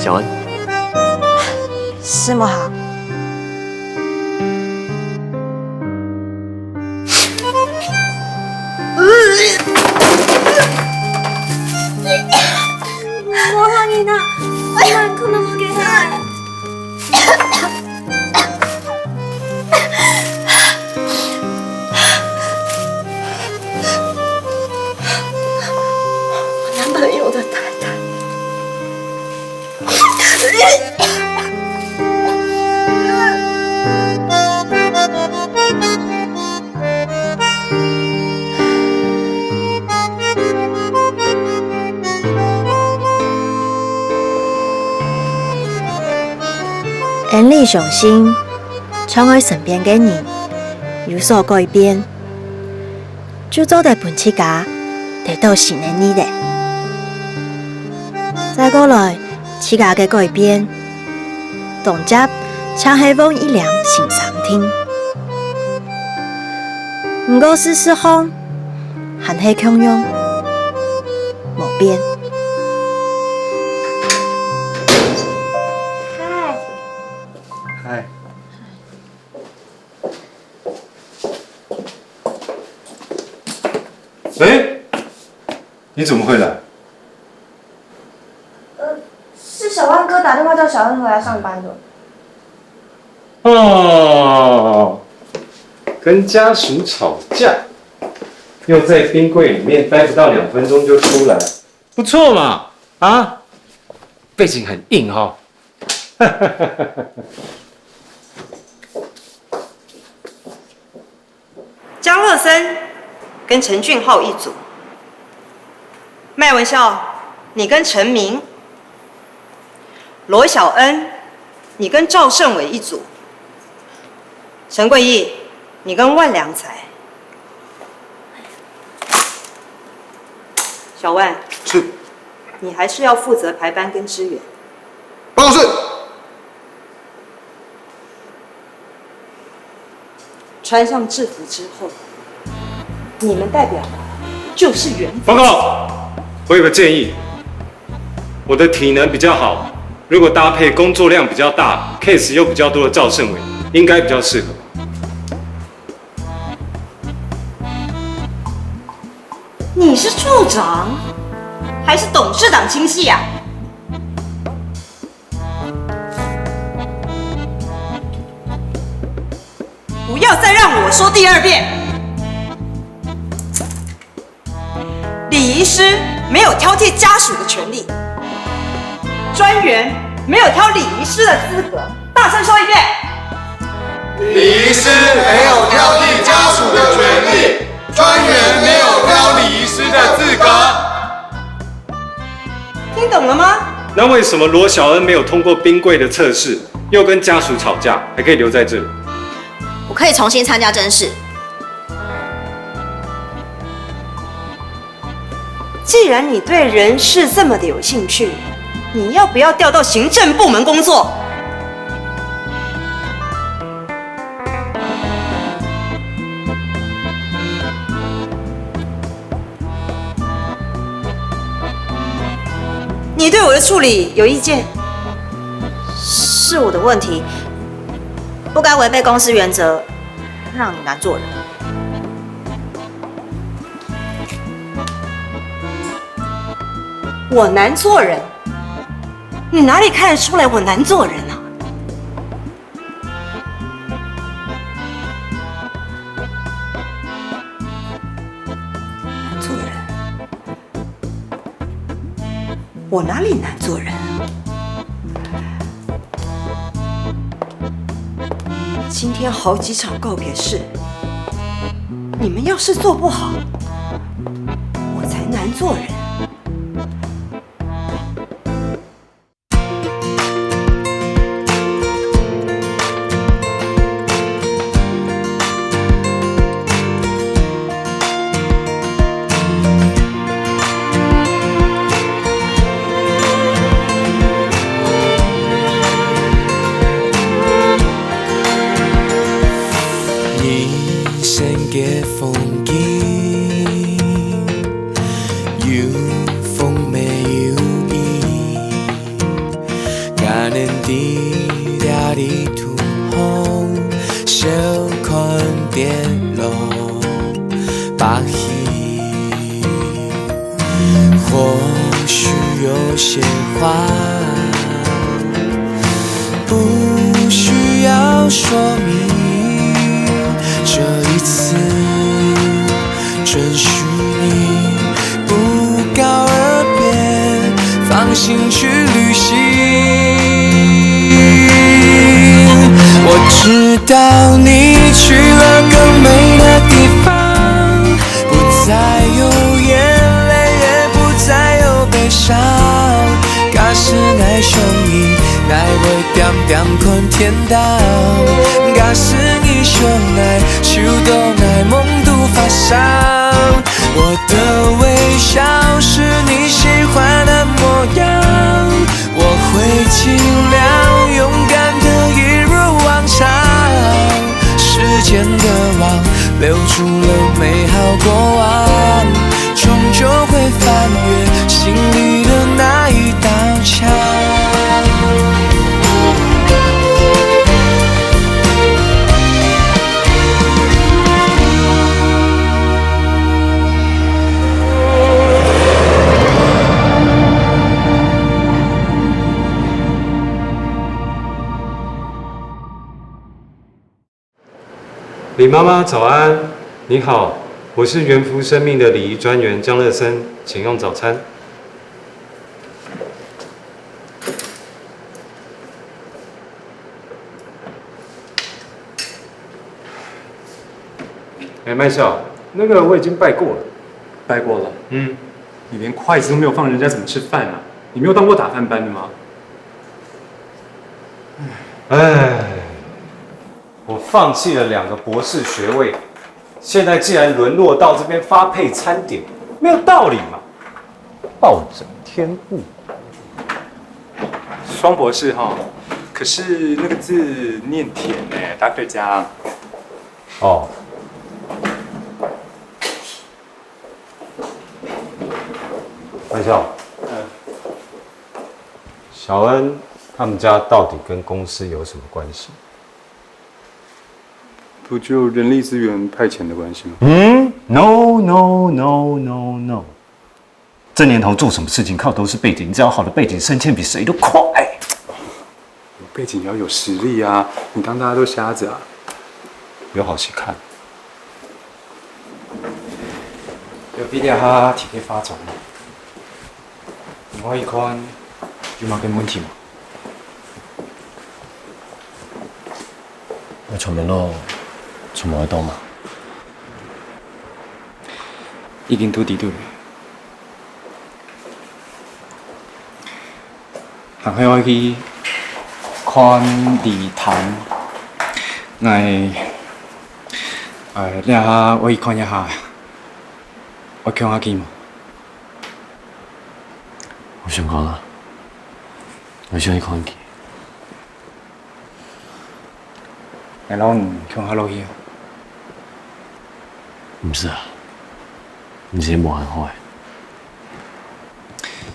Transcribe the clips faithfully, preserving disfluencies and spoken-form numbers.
小恩，師母好。我喊你呢，你们可能不给他。 我男朋友的太太。 恩俚相信，常愛身邊个人有所改變，就做得分自家得到新个力量。再過來，自家个改變，當接正係往一領新衫定。毋過事實上，還係共樣無變。嗨，嗨，哎，你怎么会来？呃，是小万哥打电话叫小恩回来上班的。哦，跟家属吵架，又在冰柜里面待不到两分钟就出来，不错嘛，啊，背景很硬哈。江乐森跟陈俊浩一组，麦文孝，你跟陈明，罗小恩，你跟赵胜伟一组，陈贵义，你跟万良才。小万，是，你还是要负责排班跟支援。报告是。穿上制服之后，你们代表的就是元报告，我有个建议，我的体能比较好，如果搭配工作量比较大、case 又比较多的赵胜伟，应该比较适合。你是处长还是董事长亲戚呀、不要再让我说第二遍。礼仪师没有挑剔家属的权利，专员没有挑礼仪师的资格。大声说一遍。礼仪师没有挑剔家属的权利，专员没有挑礼仪师的资格。听懂了吗？那为什么罗小恩没有通过冰柜的测试，又跟家属吵架，还可以留在这里？我可以重新参加甄试。既然你对人事这么的有兴趣，你要不要调到行政部门工作？你对我的处理有意见？是我的问题，不该违背公司原则，让你难做人。我难做人？你哪里看得出来我难做人啊？难做人？我哪里难做人？今天好几场告别式，你们要是做不好，我才难做人。人生个风景，有难得的里途，红，笑看跌落，把戏。或许有些话，不需要说明，这一次。 准许你不告而别，放心去旅行。我知道你去了更美的地方，不再有眼泪，也不再有悲伤。假使爱上你，爱会点点看天 到，假使你想爱，就当爱梦都发生。我的微笑是你喜欢的模样，我会尽量勇敢的一如往常。时间的网留住了美好过往，终究会翻越心里的那一道墙。 李妈妈早安。你好，我是元福生命的礼仪专员江乐森，请用早餐。哎，麦少，那个我已经拜过了。拜过了？嗯。你连筷子都没有放，人家怎么吃饭啊？你没有当过打饭班的吗？哎，我放弃了两个博士学位，现在竟然沦落到这边发配餐点，没有道理嘛！暴殄天物。双博士哈，可是那个字念甜呢，大队长。哦。 麦少，嗯。小恩他们家到底跟公司有什么关系？不就人力资源派遣的关系吗？嗯，no no no no no。这年头做什么事情靠都是背景，你只要好的背景，升迁比谁都快。 有背景也要有实力啊！你当大家都瞎子啊？有好戏看。有比这下提个化妆，我一看有么个问题吗？我出门咯，出门会到吗？已经都知道了。 还係愛去看禮堂。𠊎，呃，這下愛去看一下，愛共下去無？我想看啊，我想去看佢。 𠊎摎你共下落去啊？毋使啊，你先無閒好欸。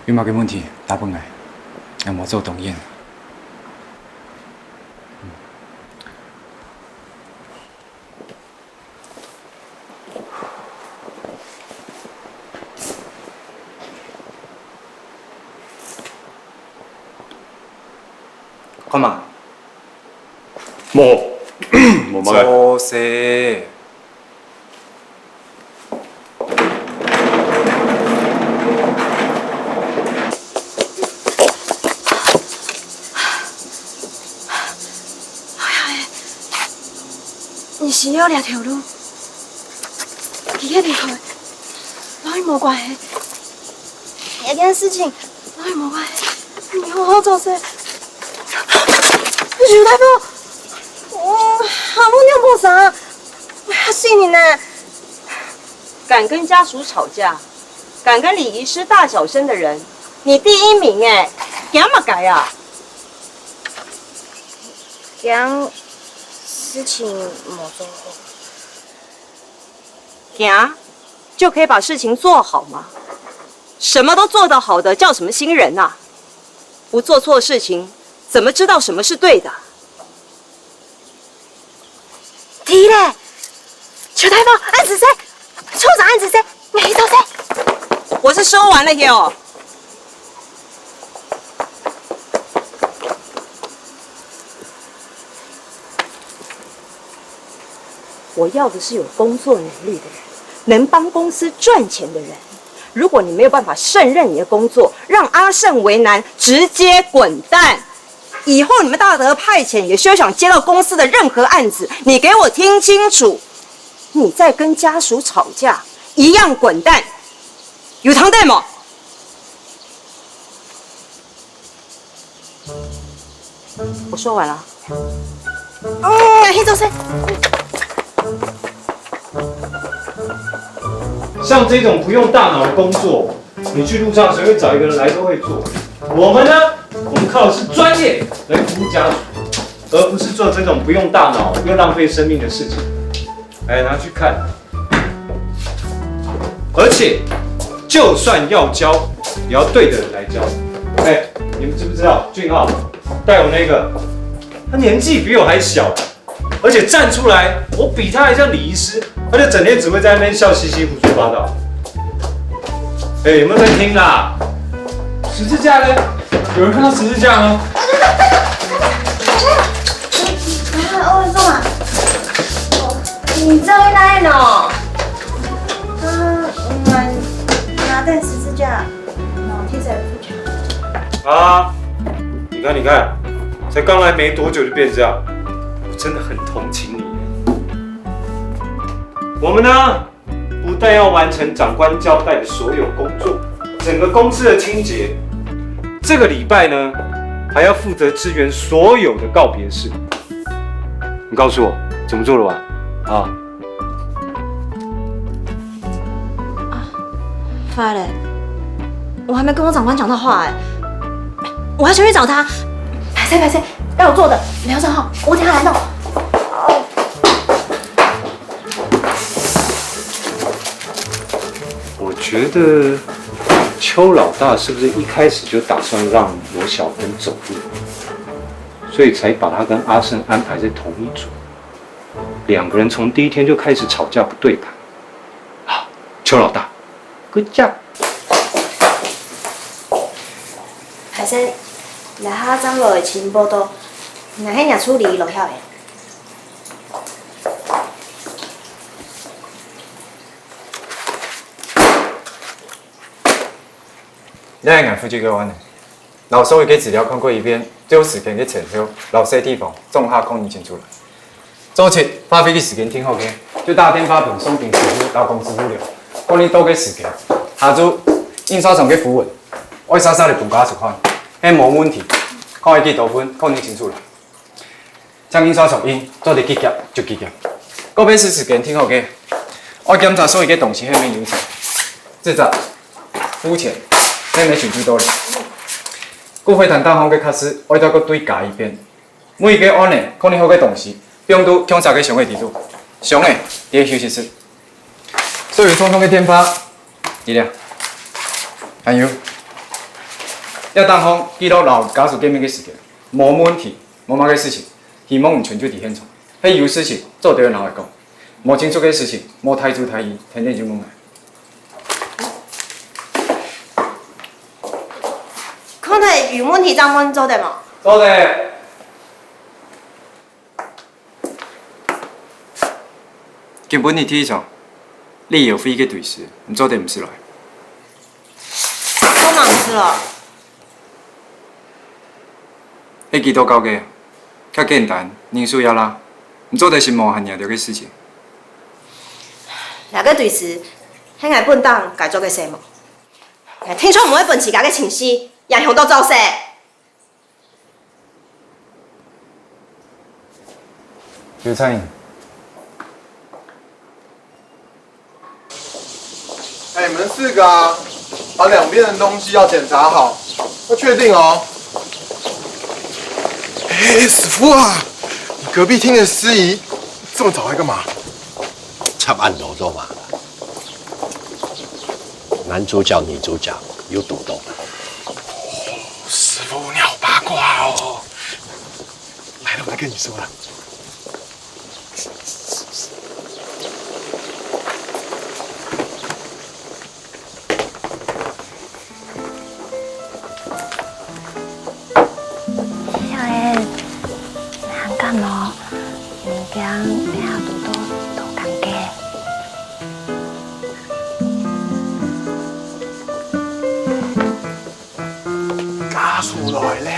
有麼个問題打分𠊎，𠊎無做擋煙。 看嘛。無，無麼个。做事。哎呀，你死了這條路，佢个離開，摎你無關係。這件事情 哎，無關係，你好好做事。劉大夫，嗯，阿母你無事啊？我要嚇死你呢！敢跟家屬吵架，敢跟禮儀師大小聲的人，你第一名欸，驚麼个啊？驚事情無做好。驚就可以把事情做好嗎？什麼都做得好的叫什麼新人啊？ 不做錯事情，怎么知道什么是对的？知咧，邱大夫，恁仔細，處長恁仔細，你去做事。我是说完了哟。我要的是有工作能力的人，能帮公司赚钱的人。如果你没有办法胜任你的工作，让阿胜为难，直接滚蛋。以后你们大德派遣也休想接到公司的任何案子，你给我听清楚，你再跟家属吵架，一样滚蛋。有通知无？我说完了。嗯，去做事。像这种不用大脑的工作，你去路上随便找一个人来都会做。我们呢，我们靠的是专业来服务家属，而不是做这种不用大脑又浪费生命的事情。来，拿去看。而且，就算要教，也要对的人来教。哎，你们知不知道俊浩带我那个，他年纪比我还小，而且站出来，我比他还像礼仪师，他就整天只会在那边笑嘻嘻、胡说八道。哎，有没有在听啦？十字架呢？有人看到十字架吗？啊，我干嘛？你这会答应哦？啊，我们拿带十字架，然后贴在付钱。啊，你看，你看，才刚来没多久就变这样，我真的很同情你。我们呢，不但要完成长官交代的所有工作，整个公司的清洁，这个礼拜呢，还要负责支援所有的告别式。你告诉我，怎么做得完？啊？坏了，我还没跟我长官讲到话哎，我要先去找他。白菜白菜，该我做的，你要做好，我等下来弄。我觉得邱老大是不是一开始就打算让罗小芬走路，所以才把他跟阿胜安排在同一组？两个人从第一天就开始吵架不对盘。好，邱老大，good job。歹势，这下张罗的情报都，若係若处理落晓个。 你係𠊎負責个案呢，摎所有个資料看過一遍，照時間个前後摎細地方總下講清楚來。早起花費个時間定好个，就打電話分送件師傅摎公司物料，講你到个時間。下晝印刷廠个符文，愛煞煞仔分家屬看，係無問題，看愛幾多份，講清楚來。 請印刷廠印，做得幾遽就幾遽。告別式時間定好个，愛檢查所有个東西係無有錯。這隻付錢係無全部到了。骨灰壇頂項个卡式愛再過對加一遍。每一個案呢，可能好个東西，放到共儕个箱仔底肚。箱仔，在休息室。所有送送个電話，知了。還有，這頂項記錄摎家屬見面个時間。 無問題，無麼个事情，希望你全就在現場。係有事情，做得摎𠊎講。無清楚个事情，莫大主大意，天天就問𠊎。看來有問題正問做得無？做得。今晡日第一場，旅遊會个對事，你做得毋使來。做麼个毋使來？ 係幾多搞个？較簡單，人數也罅，毋做得承蒙恁多个事情。這个對事，係𠊎本當該做个事無？𠊎定著毋會分自家个情緒影響到做事。 劉燦穎。哎，你們四個啊，把兩邊的東西要檢查好，要確定哦。哎，師傅啊，你隔壁廳的司儀這麼早來幹嘛？插恁多做麼个？男主角、女主角有堵到。師傅，你好八卦哦。跟你说了。小燕，你還敢無？你驚你下肚肚當尷尬？家屬來咧！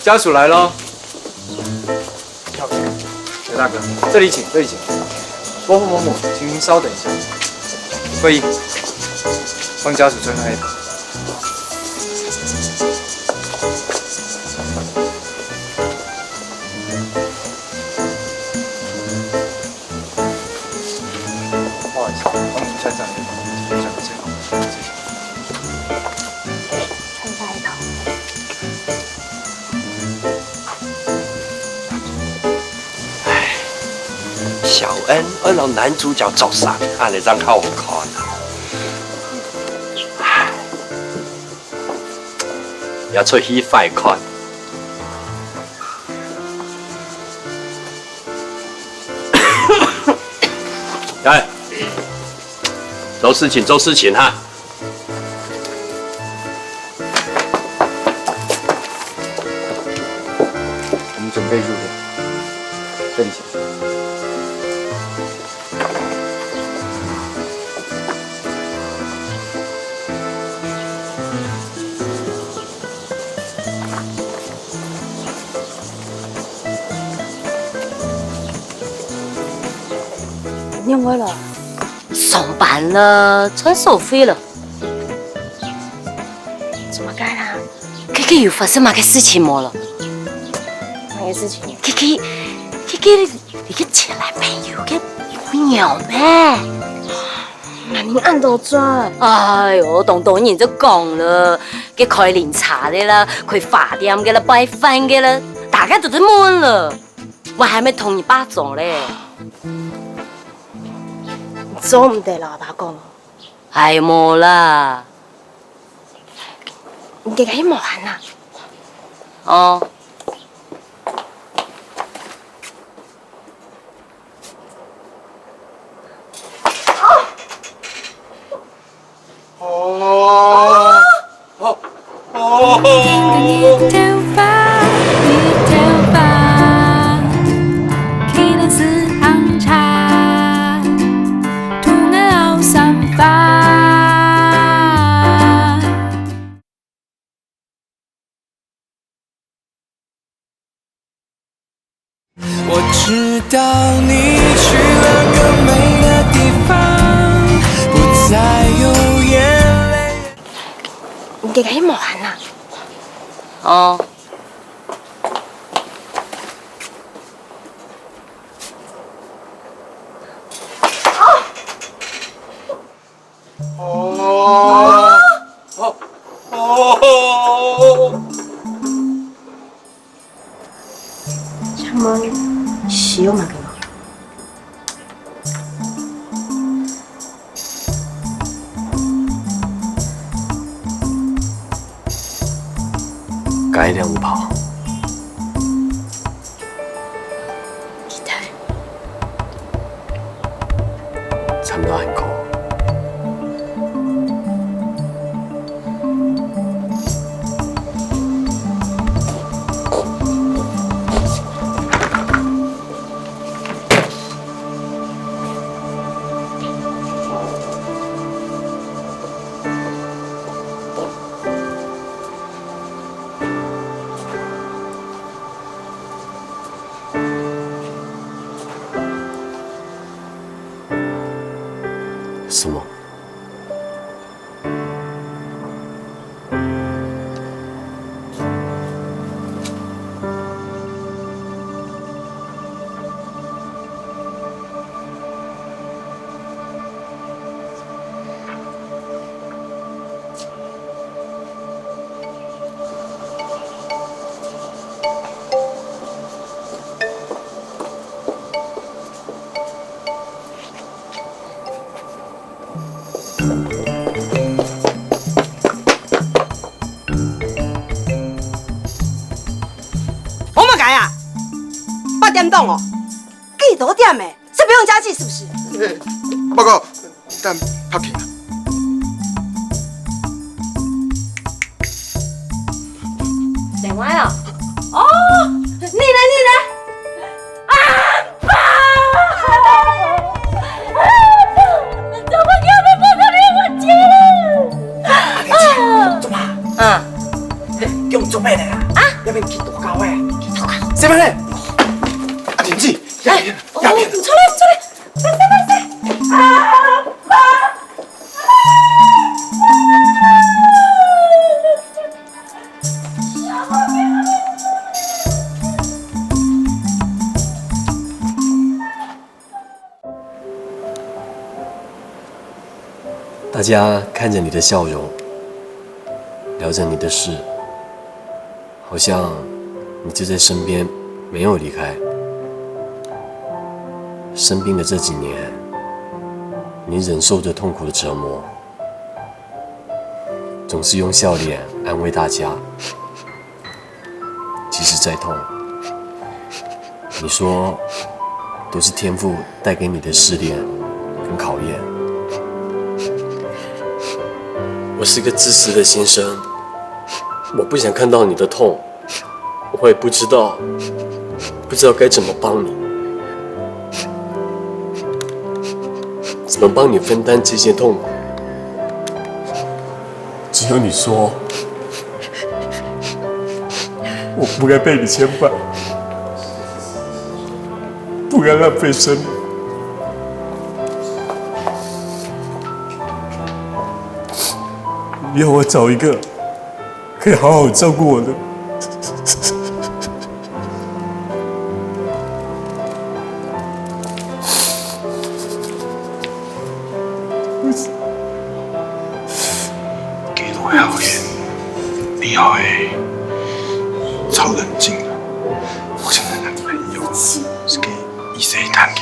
家屬來咯！劉大哥，這裡請，這裡請。伯父伯母，請您稍等一下。慧英，幫家屬穿上衣服。 不好意思，幫您穿上衣服，穿上衣服，謝謝。穿上衣服。唉，小恩愛摎男主角著衫，恁呢正較好看啊。唉，愛出去快看。 來，做事情，做事情哈。我們準備入殮，這裡請。 仰會了？上班了，賺所費了。做麼个啦？佢，佢有發生麼个事情無了？麼个事情？佢，佢，佢，佢，你个前男朋友个有鳥咩？ 麼人恁多嘴？哎喲，當多人就講了，該開靈車个啦，開花店个啦，擺飯个啦，大家都在問了，𠊎還無同你爸講咧。你做毋得摎阿爸講哦。哎，無啦。你這個去無閒啊？哦。 哦，哦，哦。我知道你去了更美的地方，不再有眼淚。你這個去無閒啊？哦。 哦，哦，哦。請問需要麼个無？該一條有泡。 差毋多恁高。 什麼？点钟哦，几多点了？是不用加计是不是？报告，等拍开啊。电话啊？哦，你来，你来。阿爸！怎么你要被我的礼物吃了？啊， 做嘛？啊，你用做咩个啊？啊？要不要去祷告欸？去祷告。什么呢？啊，停止！哎，哦，出来，出来，出来，出来，出来！啊，爸！大家看着你的笑容，聊着你的事，好像你就在身边，没有离开。生病的这几年，你忍受着痛苦的折磨，总是用笑脸安慰大家。 即使再痛，你说都是天父带给你的试炼跟考验。我是个自私的先生，我不想看到你的痛，我也不知道，不知道该怎么帮你，怎么帮你分担这些痛苦。只有你说， 我不该被你牵绊，不该浪费生命。你要我找一个可以好好照顾我的。 基督的好人，你好欸，超冷静的。我现在男朋友是个伊斯兰的。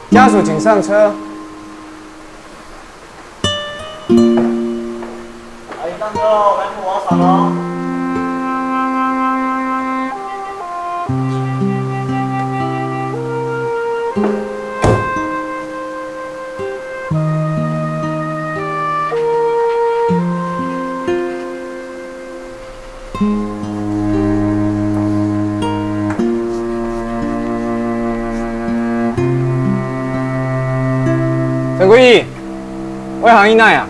家属请上车。阿姨上车哦，来扶我伞哦。 陈桂义，外行一奈啊！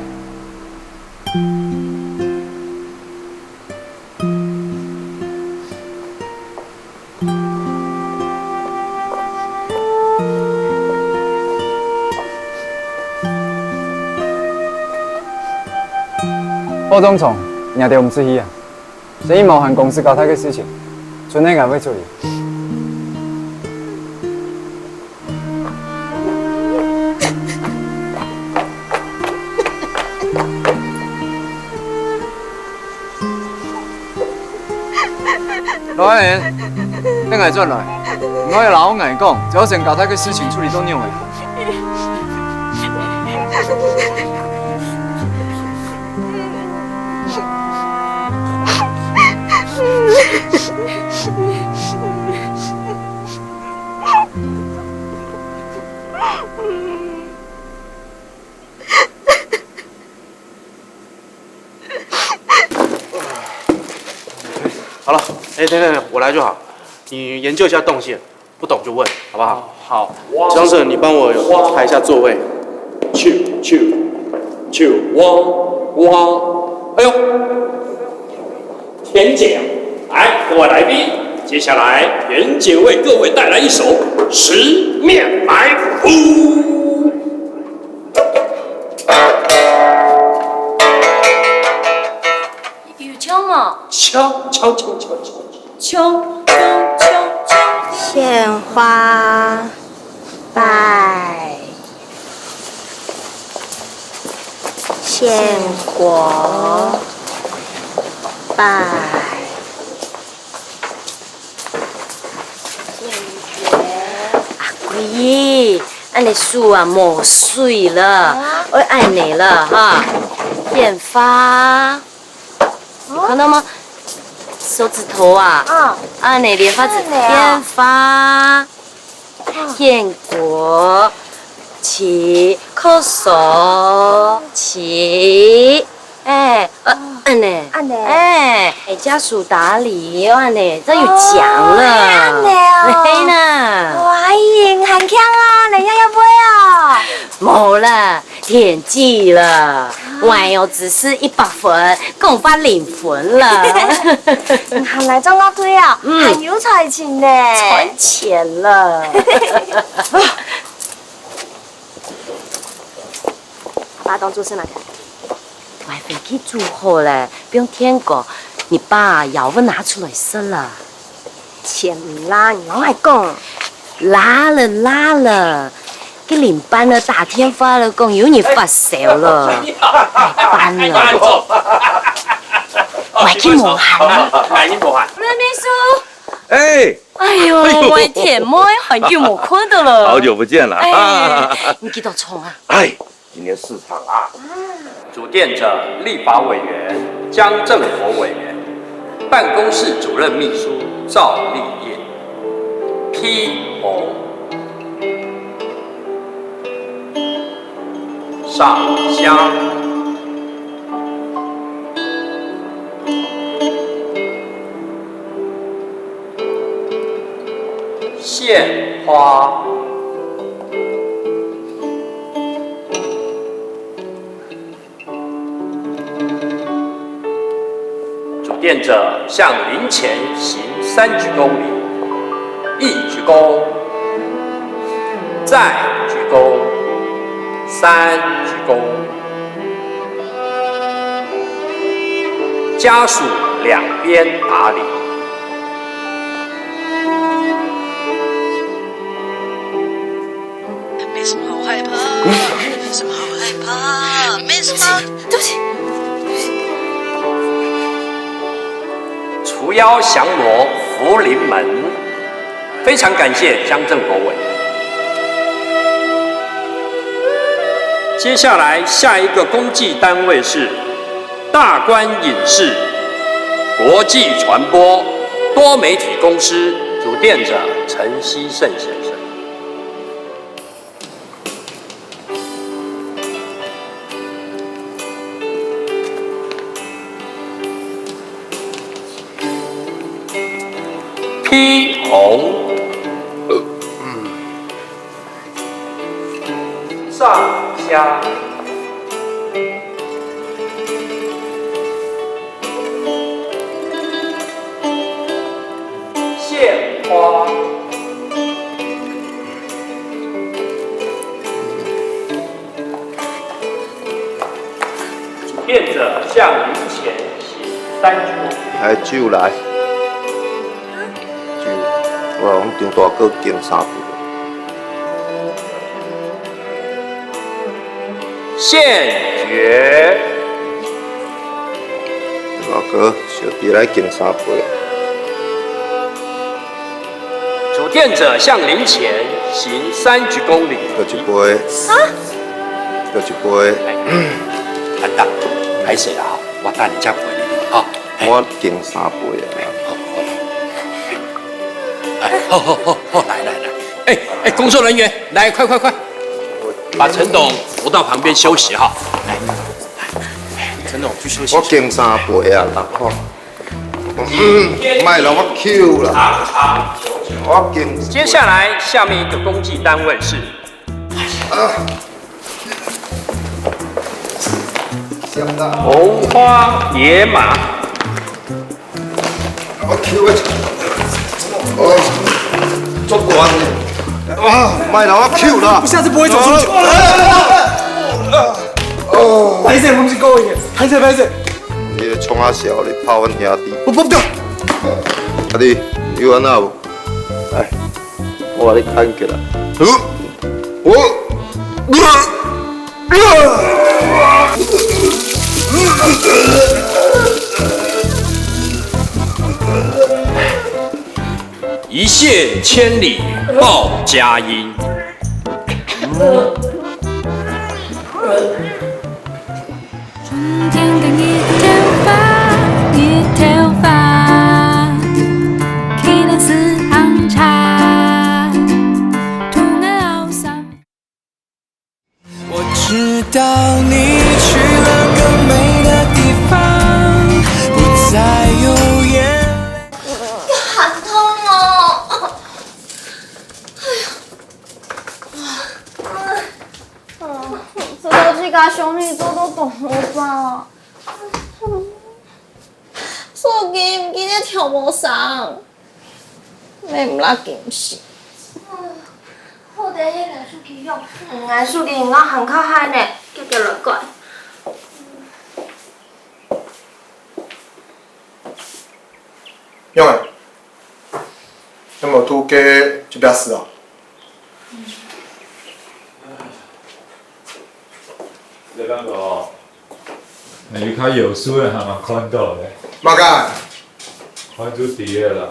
报总长，你也得毋出去啊？生意无还公司交代个事情，村内俺会处理。 老阿人，等下转来，你莫摎𠊎講，朝晨交代个事情處理到仰仔。 好了，哎，等等等，我来就好。你研究一下动线，不懂就问，好不好？好。张哲，你帮我排一下座位。去去去，汪汪，哎呦，田姐，来，各位来宾，接下来田姐为各位带来一首《十面埋伏》。 有唱哦。唱唱唱唱唱。唱唱唱唱。鲜花，拜，獻果拜。阿貴，恁呢手啊無水了，愛恁呢了哈，獻花。 你看到嗎？手指頭啊，嗯，恁呢蓮花指，恁呢啊。獻花，嗯，獻果，祈，叩首，祈，哎，呃，恁呢，恁呢。哎，哎，家屬打理，恁呢，這有獎了。哦，恁呢哦。嘿吶。哇，恁還慶哦，人家要飛哦。無啦， 天氣了，我又只是一百分，講法零分了。你還來做樂隊啊？嗯。還有才情呢。賺錢了。爸爸當做是哪個？我還回去煮好了，不用添過。你爸要不拿出來食了。 錢毋罅，你摎𠊎講。罅了，罅了，該領班呢打電話來講，有人發燒了，代班了。𠊎去無閒啊。𠊎去無閒。任秘書。哎，哎喲，𠊎天妹，很久無看到了。好久不見了。哎，你幾多重啊？哎， 今天市場啊。主殿者立法委員江正國委員，辦公室主任秘書趙麗叶，批红，上香，献花。 主殿者向灵前行三鞠躬礼，一鞠躬，再鞠躬，三鞠躬。家属两边打礼。 没什么好害怕，没什么好害怕，没什么。对不起，对不起。除妖降魔福临门，非常感谢江正国委员。接下来下一个公祭单位是大观影视国际传播多媒体公司，主殿者陈希胜先生。 披红，上香，献花。 主殿者向灵前行三鞠躬。来，酒来。酒，我讲张大哥敬三杯。献绝。大哥，小弟来敬三杯。 主殿者向灵前行三鞠躬礼。各一杯。啊？各一杯。哎，阿达，歹势啦吼，我等你才陪你哈。嘿。我敬三杯啊。好，好，好。哎，好，好，好，好，来，来，来。哎，哎，工作人员，来，快，快，快，把陈董扶到旁边休息哈。来，来，陈董去休息。我敬三杯啊，人吼。 嗯，莫摎我Q啦。我敬。接下来，下面一个公祭单位是啊，想到。红花野马。我Q个，哦，做官的。啊，莫摎我Q啦。不下次不会走出去。哦。歹势，我们是故意的。歹势，歹势。 你咧創啥潲？你拍阮兄弟？不，不，不。兄弟，有按怎無？來，我共你牽起來。好。我，一线千里报佳音。春天的日头花，日头花，既然是红茶，同我熬上。我知道你去了更美的地方，不再有眼泪。好痛哦！哎呀，这个自家兄弟做都懂了吧？手机毋记得调无声，你毋拉紧死。好得係𠊎手機用，嗯，𠊎手機用還較歹呢，遽遽來改。用誒，有無拄過這壁書啊？你兩個，你較有事个還蠻看到咧，麼个？看就知个啦。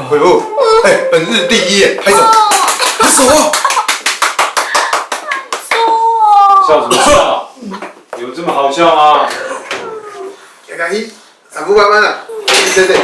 回復，哎，本日第一耶，拍手，拍手哦！笑什麼笑？有這麼好笑嗎？趕緊，反覆慢慢的，對對對。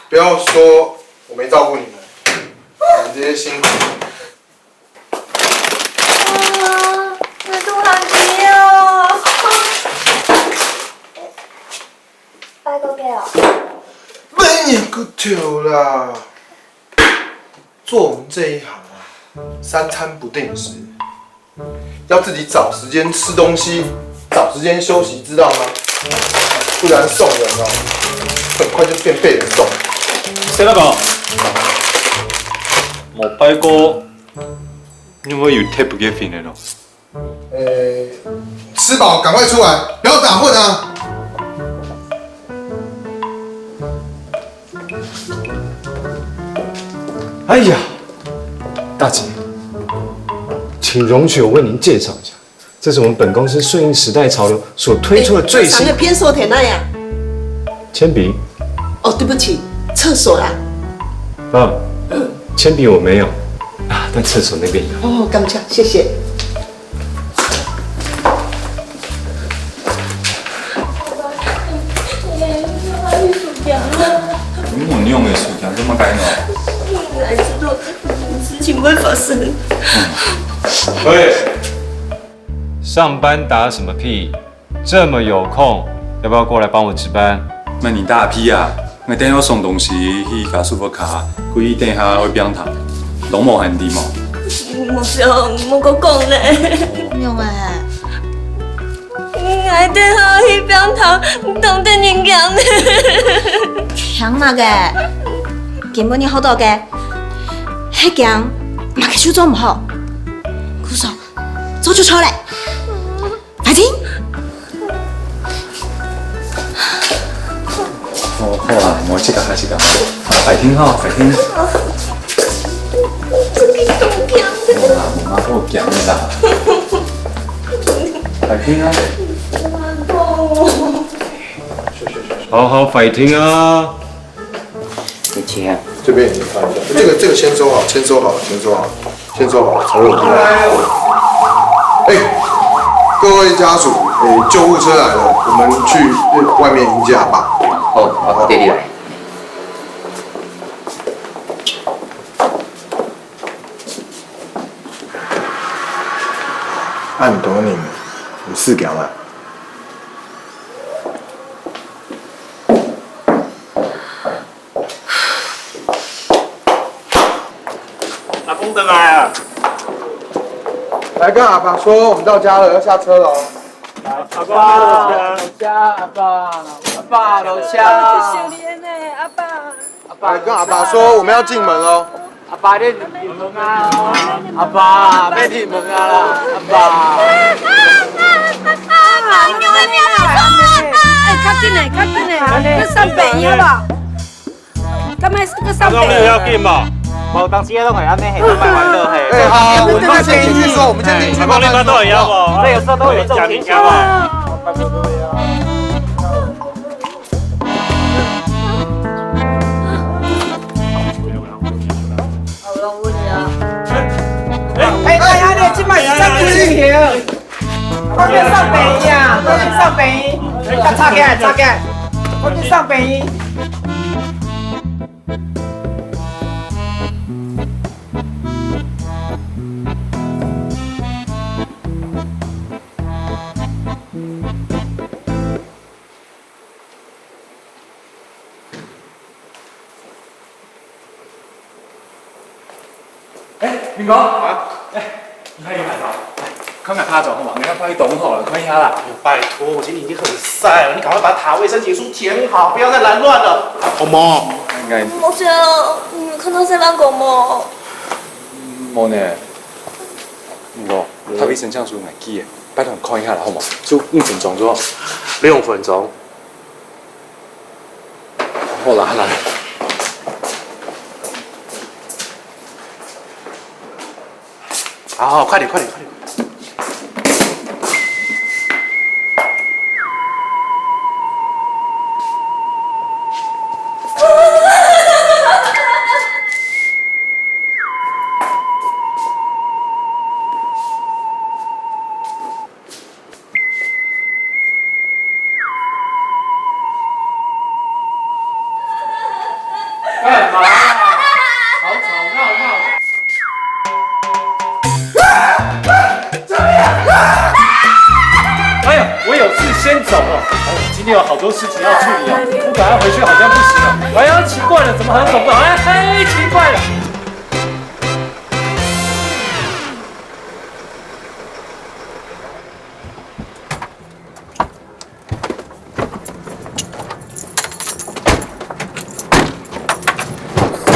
不要说我没照顾你们，你们这些辛苦。啊，你都還知哦。拜託你哦。慢點个頭啦，做我们这一行啊，三餐不定时，要自己找时间吃东西，找时间休息，知道吗？不然送人哦，很快就变被人送。細老公，無拜過，你會有特別个訓練咯？呃，吃饱赶快出来，不要打混啊！哎呀，大姐，请容许我为您介绍一下，这是我们本公司顺应时代潮流所推出的最新上个便所在哪呀？铅笔。哦，对不起，厕所啦。啊，铅笔我没有啊，但厕所那边有。哦，感谢，谢谢。 你問你用个手機做麼个呢？來知道事情會發生。喂，上班打什麼屁？這麼有空，要不要過來幫我值班？那你打屁啊！𠊎等下送東西去家屬屋下，故意等下會變糖，攏無閒地無？莫笑，莫過講咧。仰會？ 𠊎等下去變糖，當得人驚呢。驚麼个？今晡日學到个，係驚麼个就做毋好。故所，做就錯咧。快點！好，好啊，莫自家嚇自家。快聽吼，快聽。好啦，無麼好驚个啦。快聽啊。 好好fighting啊！你聽，这边也看一下，这个这个签收好，签收好，签收好，签收好，才有进来。哎，各位家属，哎，救护车来了，我们去外面迎接好不好？好，好，好，爹爹来。按道理，有事情啦。阿公等来啊！来跟阿爸说，我们到家了，要下车了哦。阿爸，樓下，阿爸，阿爸，樓下。阿爸，阿爸。阿爸，跟阿爸说我们要进门哦。阿爸，你入门啊！阿爸，要入门啊啦！阿爸。哎，較緊咧，較緊咧，去送病院好不好？ 敢若係个上辈。阿公，你有要緊無？無，當時攏會按呢，嘿，慢慢來，嘿。哎，好，好，我們就先進去說，我們先進去慢慢說。阿公，你捌倒會曉無？這有時候都有這種情況啊。哎，哎，哎，你這擺是啥物情形？ 快點送病院啊！快點送病院！要插起來，插起來！快點送病院！哎，明哥，啊，哎，你看一下，來，看看他的狀況嘛，明天快去東好了，看一下啦。哎呦，拜託，我今天已經很曬了，你趕快把他衛生紙巾貼好，不要再亂亂了，好嗎？應該。我覺得，嗯，看到這爛狗嗎？無呢，明哥，他衛生紙巾還記得，拜託你看一下啦，好嗎？就五分鐘就好。六分鐘。 好啦，好啦。好，好，快點，快點，快點。 幹嘛啊？吵吵鬧鬧。哎呀，我有事先走了。哎呀，今天有好多事情要處理啊，不趕快回去好像不行啊。哎呀，奇怪了，怎麼好像走不动？哎，嘿，奇怪了。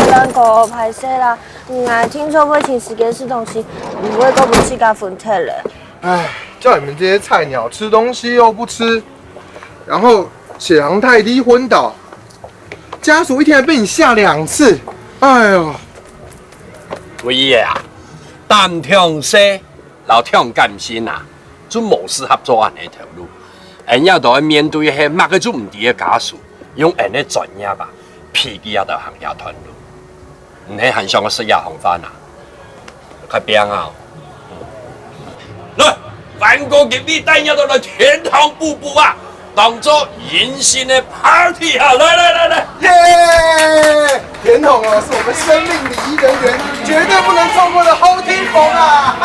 雖然講歹勢啦，𠊎定著會尋時間食東西，毋會過分自家昏忒咧。唉，叫你們這些菜鳥吃東西又不吃，然後血糖太低昏倒，家屬一天還被你嚇兩次，哎呦！偉業啊，膽量細， 摎強感性啊，就無適合做恁呢頭路。𠊎兜愛面對係麼个就毋知个家屬，用𠊎兜專業啊，陪佢兜行這段路。毋係還想愛食夜黃飯啊？較拚啊！來，凡哥今晡日帶你兜來天堂補補啊！ 當做迎新个party啊！來來來來！耶！甜筒哦，是我們生命禮儀人員絕對不能錯過的好聽筒啊！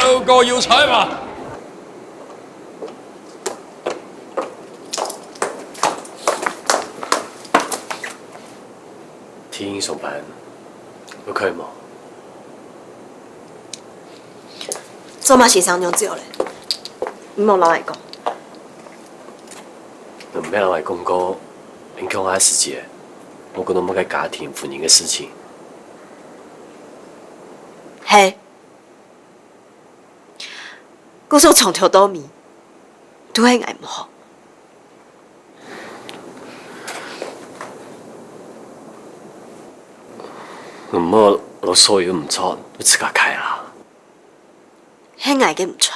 頭哥有菜無？聽上班，有可以無？ 做麼个先生恁樣走咧？你莫摎𠊎講。你毋愛摎𠊎講過，恁強个時節，無講到麼个家庭、婚姻个事情。係。故所從頭到尾，都係𠊎毋好。 毋好摎所有毋著都自家開啦。係𠊎个毋著。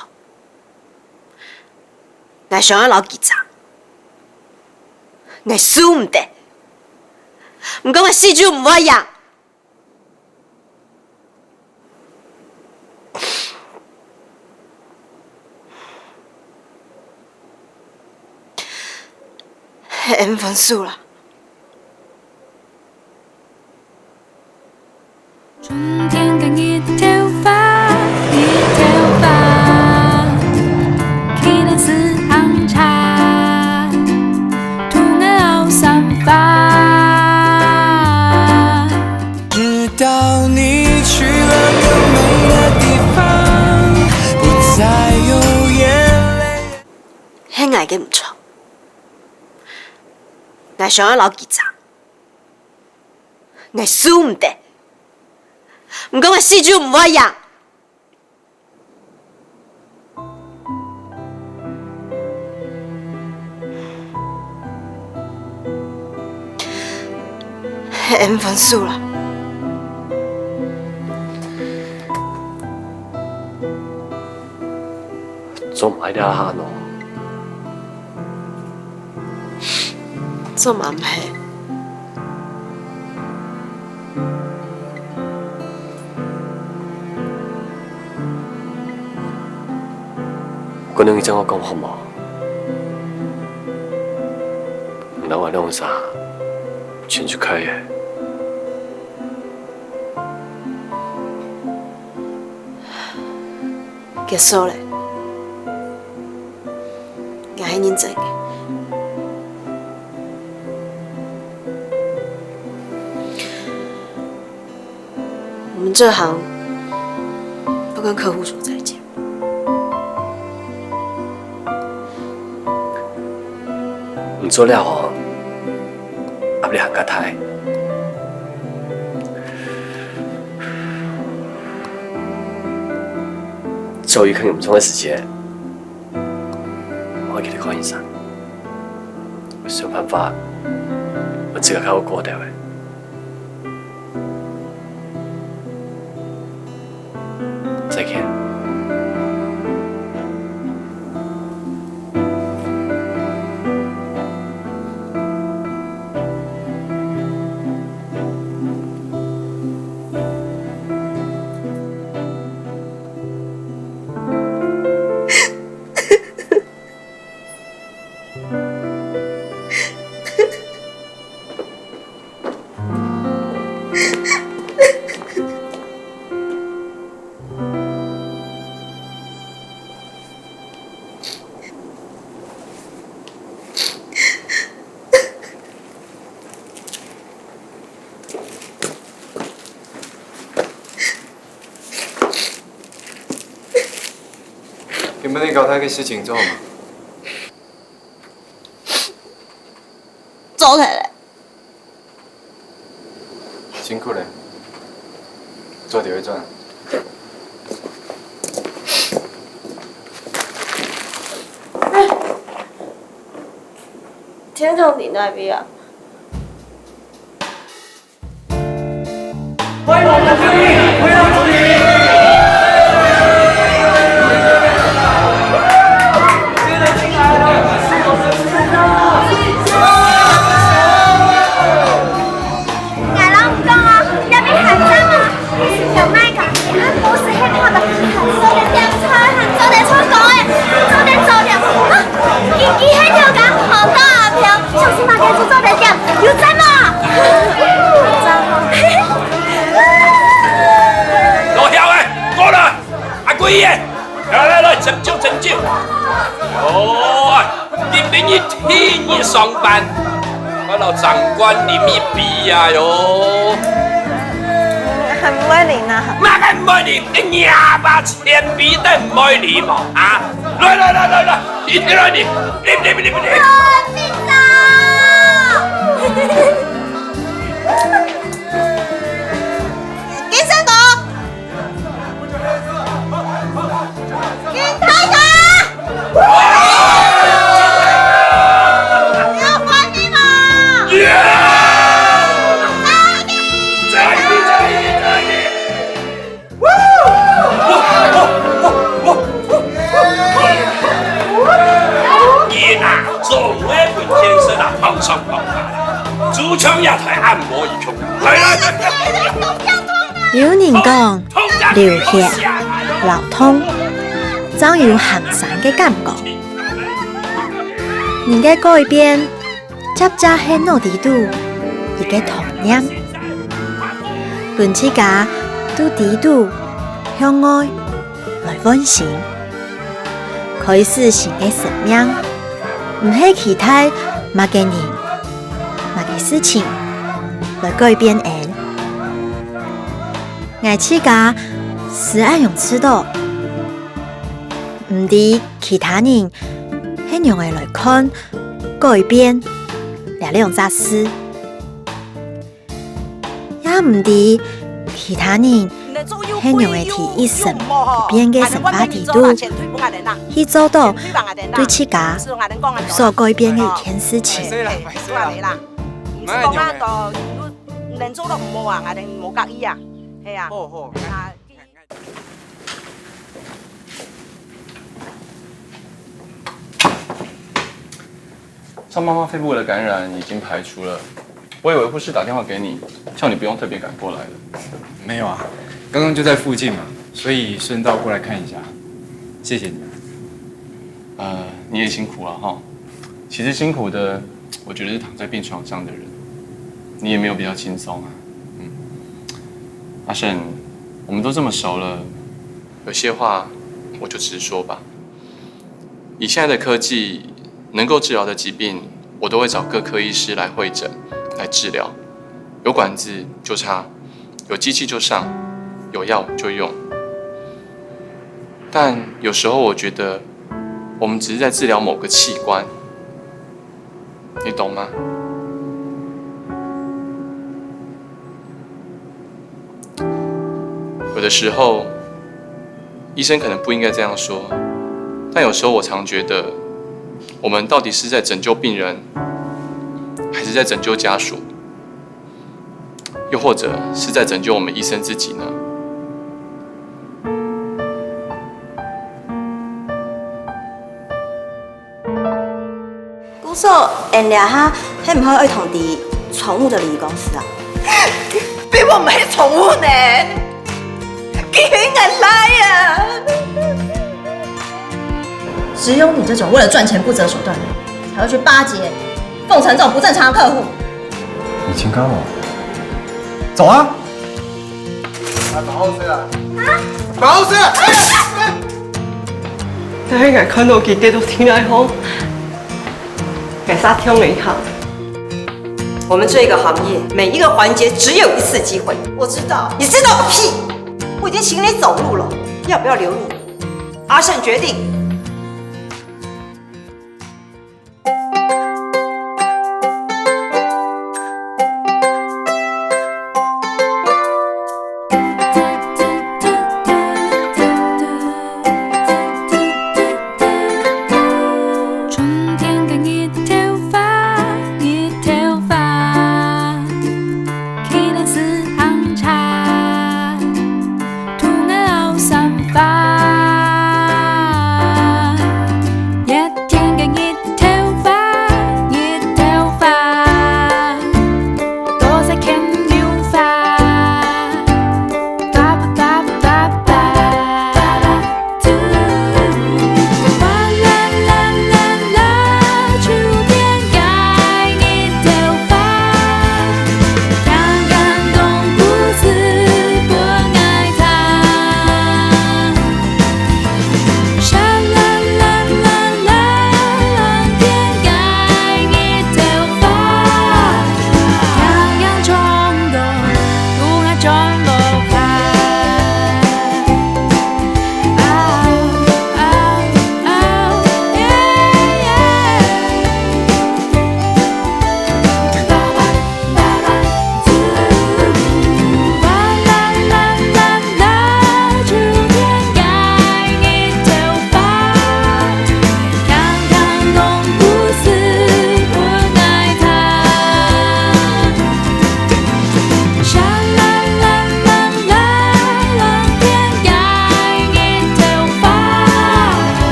𠊎想愛摎佢爭，𠊎輸毋得。毋過𠊎死就毋會贏。 係，分手啦。 直到你去了更美的地方。，𠊎想愛摎佢爭，𠊎輸毋得。毋過𠊎死就毋會贏。 係𠊎分輸啦。做麼个這下呢？做麼毋係？ 姑娘，你聽𠊎講好無？你摎𠊎兩儕全就開个。結束了，𠊎係認真个。我們這行不跟客戶說再見。 毋做了吼，壓力還較大。做一個毋錯个時節，𠊎去看醫生，想辦法，𠊎自家較好過兜仔。 再見。今晡日交代个事情做好無？做忒了。辛苦了，做得會轉。天堂在哪位啊？ 𠊎摎你講哦，這位行政哦，佢係有賣家，佢暗晡時會看到行做得點菜，行做得唱歌仔，行做得做了，啊，佢佢係有間好大个票，想食麼个就做得點，有讚無？有讚無？老鄉欸，過來！阿貴欸，來來來，斟酒斟酒。哦，今晡日第一日上班，看到長官啉一杯啊喲。還毋會啉啊？麼个毋會啉？你娘把 錢比得毋會啉無？啊，來來來來來，一起來啉，啉啉啉啉。金生哥，金大哥，有歡喜無？耶！再一次，再一次，再一次。 人啊，總愛分天時啊，碰上碰下，豬腸也太暗無一窮。來來來來。有人講，流血、勞動，正有行善个感覺。人个改變， 輒輒係腦底肚一個童年，分自家對底肚向外來喚醒，開始新个生命，毋係期待麼个人、麼个事情來改變𠊎。𠊎自家係恁樣試著，毋知其他人係仰仔來看 改變，這兩隻字。也毋知其他人係仰會在醫生裡背个生活裡肚，去做到對自家所改變个一件事情。像媽媽肺部的感染已經排除了，我以為護士打電話給你，叫你不用特別趕過來了。沒有啊，剛剛就在附近嘛，所以順道過來看一下。謝謝你啊。呃，你也辛苦了哈。其實辛苦的，我覺得是躺在病床上的人，你也沒有比較輕鬆啊。嗯，阿勝，我們都這麼熟了，有些話我就直說吧。以現在的科技，能夠治療的疾病，我都會找各科医師來会诊、来治療。有管子就插，有机器就上，有药就用。但有时候我觉得，我们只是在治疗某个器官，你懂吗？有的时候，医生可能不应该这样说，但有时候我常觉得，我们到底是在拯救病人，还是在拯救家属？又或者是在拯救我们医生自己呢？姑嫂，𠊎這下係毋係愛通知寵物的禮儀公司啊？你毋係寵物呢，佢係𠊎倈啊！只有你這種為了賺錢不擇手段的，才會去巴結鳳城這種不正常的客戶。你警告我，走啊！啊，馬上去啊！馬上去啊！但係𠊎看到佢跌到地泥項，𠊎煞痛了一下。我們這個行業每一個環節只有一次機會，我知道，你知道個屁！我已經請你走路了，要不要留你？阿勝決定，